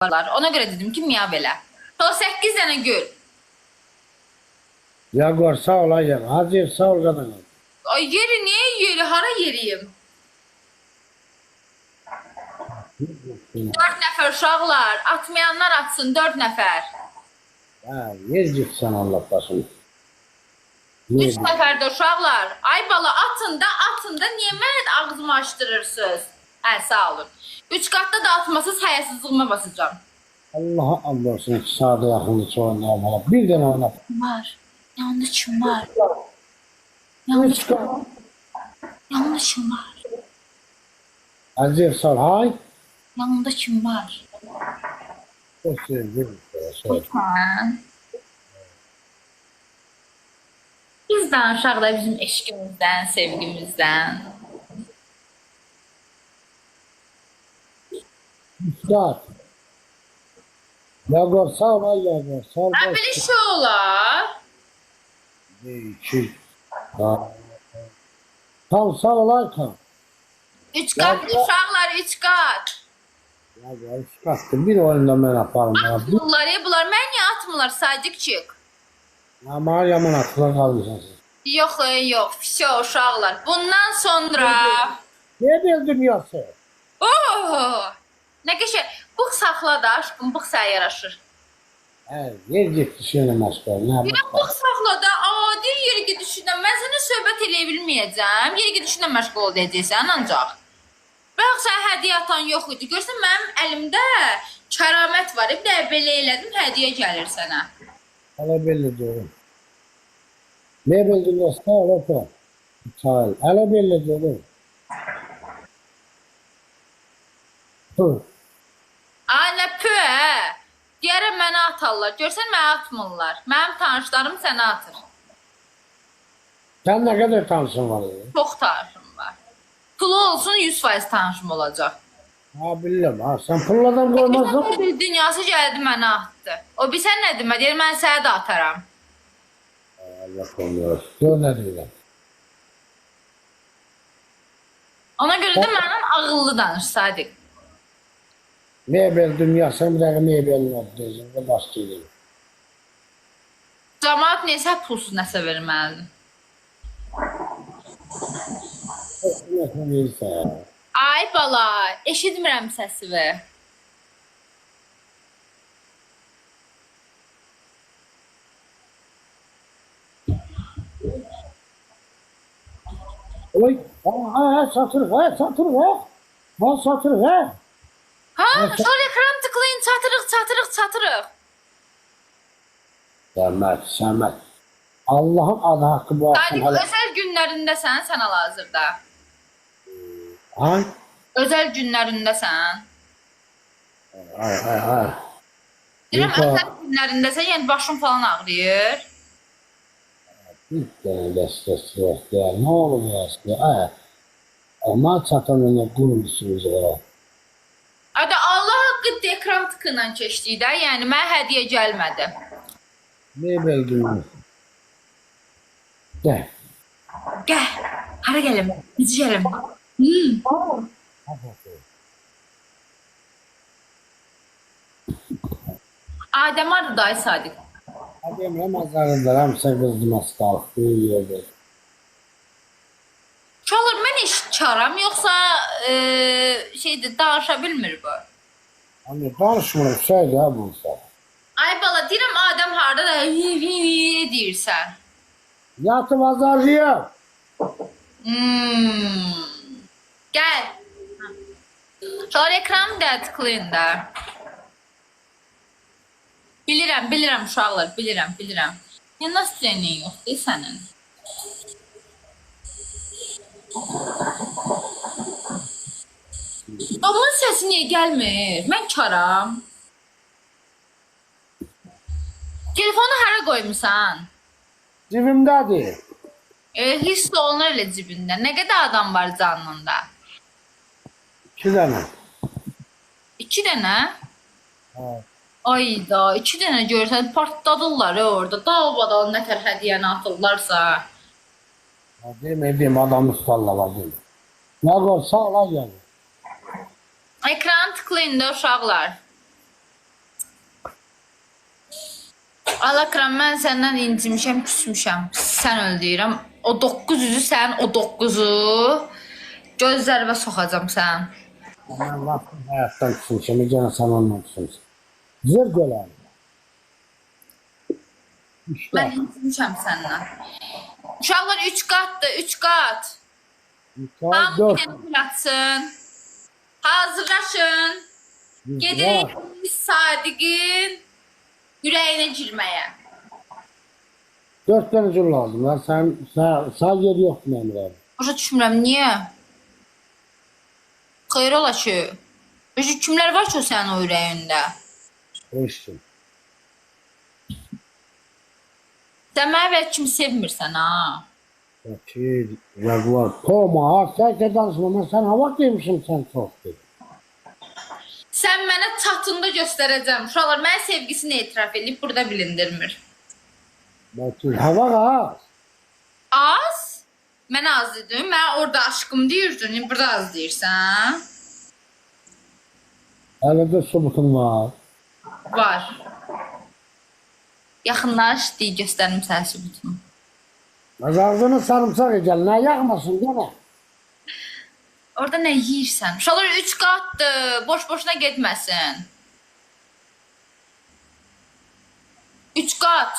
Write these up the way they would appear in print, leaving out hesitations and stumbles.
Ona görə dedim ki, miyav elə. To 8 dənə gül. Jaguar sağ ol ay Jaguar. Hacı sağ ol qadınım. Ay yeri niyə yeri? Hara yeriyim? 4 nəfər uşaqlar. Atmayanlar atsın 4 nəfər. Ha, yer gitsen Allah başını. 3 nəfər də uşaqlar. Ay bala atın da atın da niyə mənə də ağzımı açdırırsınız? Hə, sağ olun. 3 qatda da atmasız həyasızlığıma basacağam. Allah'a Allah olsun. 2 saate yaxındır çox oynayalım. Bir dənə oynat. Var. Yanında kim var? Yanında 3 kat. Yanında kim var? Hacı sağ ol. Hay. Yanında kim var? Çok sevdim. Lütfen. Biz danışaq da bizim eşqimizdən, sevgimizdən. 3 kat. Jaguar sağ ol ay Jaguar. Sağ ol. Hə, belə şey olar. 1, 2. Tam sağ ol Aykan. 3 qat uşaqlar, 3 qat. Jaguar 3 kattı. Bir oyunda mən aparım. Atmırlar, bunlar. Mən niyə atmırlar, Sadiq çıx? Ama yaman atılar qalmışsınız. Yox, yox, vəsə uşaqlar. Bundan sonra... Ne bildim dünyası? Oh! Nə qəşəng. Bığ saxla da aşkım, bığ sənə yaraşır. Hə, yer getdi şeylə məşğul. Nə Bir bığ saxla da, adi yer gedişindən mən sənə söhbət eləyə bilməyəcəm. Yer gedişindən məşğul ol deyəcəksən ancaq. Bax sənə hədiyyə atan yox idi. Görsən mənim əlimdə kəramət var. Bir də belə elədim, hədiyyə gəlir sənə. Hələ belə deyim. Mebel dünyası Avropa. İthal. Hələ belə deyim. Hı. Ay nə pü, hə? Deyərəm mənə atarlar. Görsən mənə atmırlar. Mənim tanışlarım sənə atır. Sən nə qədər tanışın var idi? Çox tanışım var. Pulu olsun 100% tanışım olacaq. Ha bilirəm ha. Sən pulladan qoymazsan. Bir dünyası gəldi mənə atdı. O bilsən nə demək? Deyir mən sənə də ataram. Allah korusun. Gör nə deyirəm. Ona görə də məndən ağıllı danış Sadiq. Mebel dünyası bir dəqiqə mebelin adı deyəcəm və başlayacağım. Camaat neysə pulsuz nəsə verməlidir. Nə verirsə. Ay bala, eşitmirəm səsini. Oy, ha, satırıq, ha, satırıq, ha. Ha, satırıq, ha. Ha, şöyle ekran tıklayın, çatırıq, çatırıq, çatırıq. Səməd, Səməd. Allahın adı haqqı bu axşam Sadiq, hələ. özəl günlərindəsən sən hal-hazırda. Ha? Özəl günlərindəsən. Ay, ay, ay. Deyirəm, Yox, özəl günlərindəsən, yəni başın falan ağrıyır. Bir dənə dəstəsi yox ya. Nə olub ya? Ay. Aman çatan önə qurmuşsunuz ya. Adı Allah haqqı ekran tıkıyla keçdik də, yəni mənə hədiyyə gəlmədi. Mebel dünyası. Gəl. Gəl, hara gəlim? Necə gəlim? Adəm harada ay Sadiq? Adem azarıdır, hamısı qızdım qalıq bir yerdə. Uşaqlar, mən eşitkaram yoxsa şeydir, danışa bilmir bu? Hani danışmırım, şeydir ha bu uşaq. Ay bala, deyirəm Adəm harada da hi hi hi deyirsən. Yatıb azarlayır. Gəl. Uşaqlar, ekran da tıklayın da. Bilirəm, bilirəm uşaqlar, bilirəm, bilirəm. Ya nasıl trenin yoxdur sənin? Babamın səsi niyə gəlmir? Mən karam. Telefonu hara qoymusan? Cibimdədir. Hiss olunur elə cibində. Nə qədər adam var canlında? 2 dənə. 2 dənə? Hə. Ayda, 2 dənə görsən partladırlar orada. Dalbadal nə tər hədiyyəni atırlarsa. Ha, demə, demə, adamı tutarlar, demə. Nə qol, sağ ol, ay gəl. Ekranı tıklayın da uşaqlar. Alakram, mən səndən incimişəm, küsmüşəm. Sən öl deyirəm. O 900-ü sənin o 9-u göz zərbə soxacam sən. Mən lap həyatdan küsmüşəm, yenə sən ondan küsmüşsən. Zır gələn. İşte. Mən incimişəm səndən. Uşaqlar 3 qatdır, 3 qat. Hamı bir 4. dənə gül atsın. Hazırlaşın. Gedirik Sadiqin ürəyinə girməyə. 4 dənə gül lazım. Lan sən sağ yer yoxdur mənim ürəyimdə. Başa düşmürəm, niyə? Xeyr ola ki. Özü kimlər var ki o sənin o ürəyində? Heç kim. Sən məni və kim sevmirsən ha? Bakir, Jaguar, Toma, ha, sən ki danışma, mən sən hava demişim, sən çox dedin. Sən mənə çatında göstərəcəm. Uşaqlar mənə sevgisini etiraf edib burada bilindirmir. Bakir, hava az. Az? Mən az dedim. Mən orada aşkım deyirdin, indi burada az deyirsən. Əlində sübutun var. Var. Yaxınlaş, dey göstərim sənə sübutunu. Az ağzını sarımsaq edəl, nə yağmasın gene. Orada nə yeyirsən? Uşaqlar 3 qatdır. Boş-boşuna getməsin. 3 qat.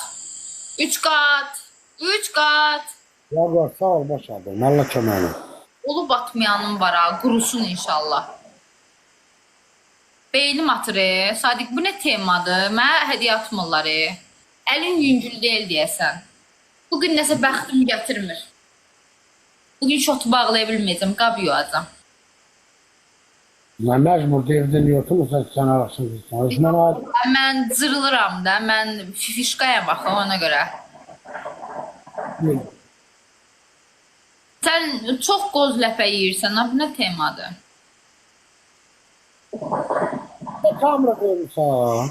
3 qat. 3 qat. Jaguar, sağ ol, baş aldım. Allah köməyini. Olub batmayanım var ha, qurusun inşallah. Beynim atır. Sadiq, bu nə temadır? Mənə hədiyyə atmırlar. Əlin yüngül deyil deyəsən. Bugün nəsə bəxtim gətirmir. Bugün şotu bağlaya bilməyəcəm, qab yuacam. Mən məcbur evdə yoxdum, sən arasın. Mən Mən cırılıram da, mən fifişkayam axı ona görə. Sən çox qoz ləpə yeyirsən, ha, bu nə temadır? Kamera qoymuşsan.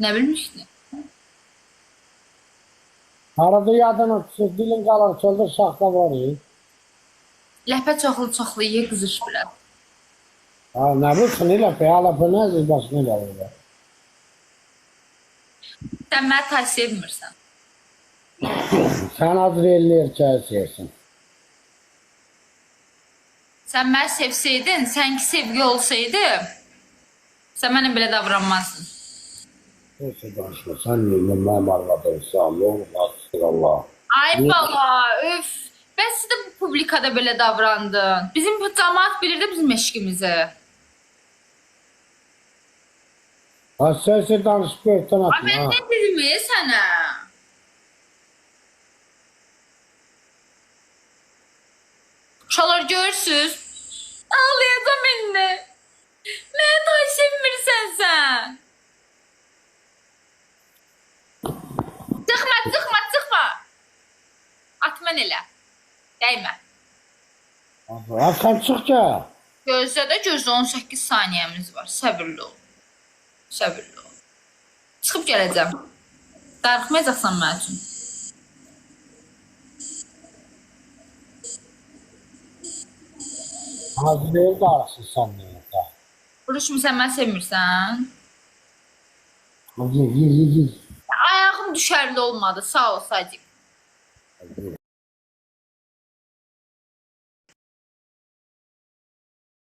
Nə bilmişdin? Arada yadına düşür, dilin qalır, çöldə şaxta var. Ləpə çoxlu-çoxlu ye, qızış biraz. Ha, nə bilsin, elə ləpə nə əziz başına gəlir. Sən məni tay sevmirsən. Sən Azrelli erkəyi sevsin. Sən məni sevsəydin, sənki sevgi olsaydı, sən mənə belə davranmazdın. Neyse danışma, sən niyə mənim arvadımsan, nə olub, Allah. Ay bala, öf. Bəs siz də bu publikada belə davrandın. Bizim bu cəmaət bilir də bizim eşqimizi. Ha, sən danışıb böhtan Ay atma. mən nə dedim sənə? Uşaqlar görürsüz. Ağlayacağam indi. Məni daha sevmirsən sən. Çıxma, çıxma, çıxma. At mən elə. Dəymə. Ha, sən çıx gəl. Gözlə də gözlə 18 saniyəmiz var. Səbirli ol. Səbirli ol. Çıxıb gələcəm. Darıxmayacaqsan mənim üçün. Azrel darıxsın sən niyə? Burada kimi sən məni sevmirsən. Ye, ye, ye, ye. Ayağım düşərli olmadı. Sağ ol Sadiq. Ye.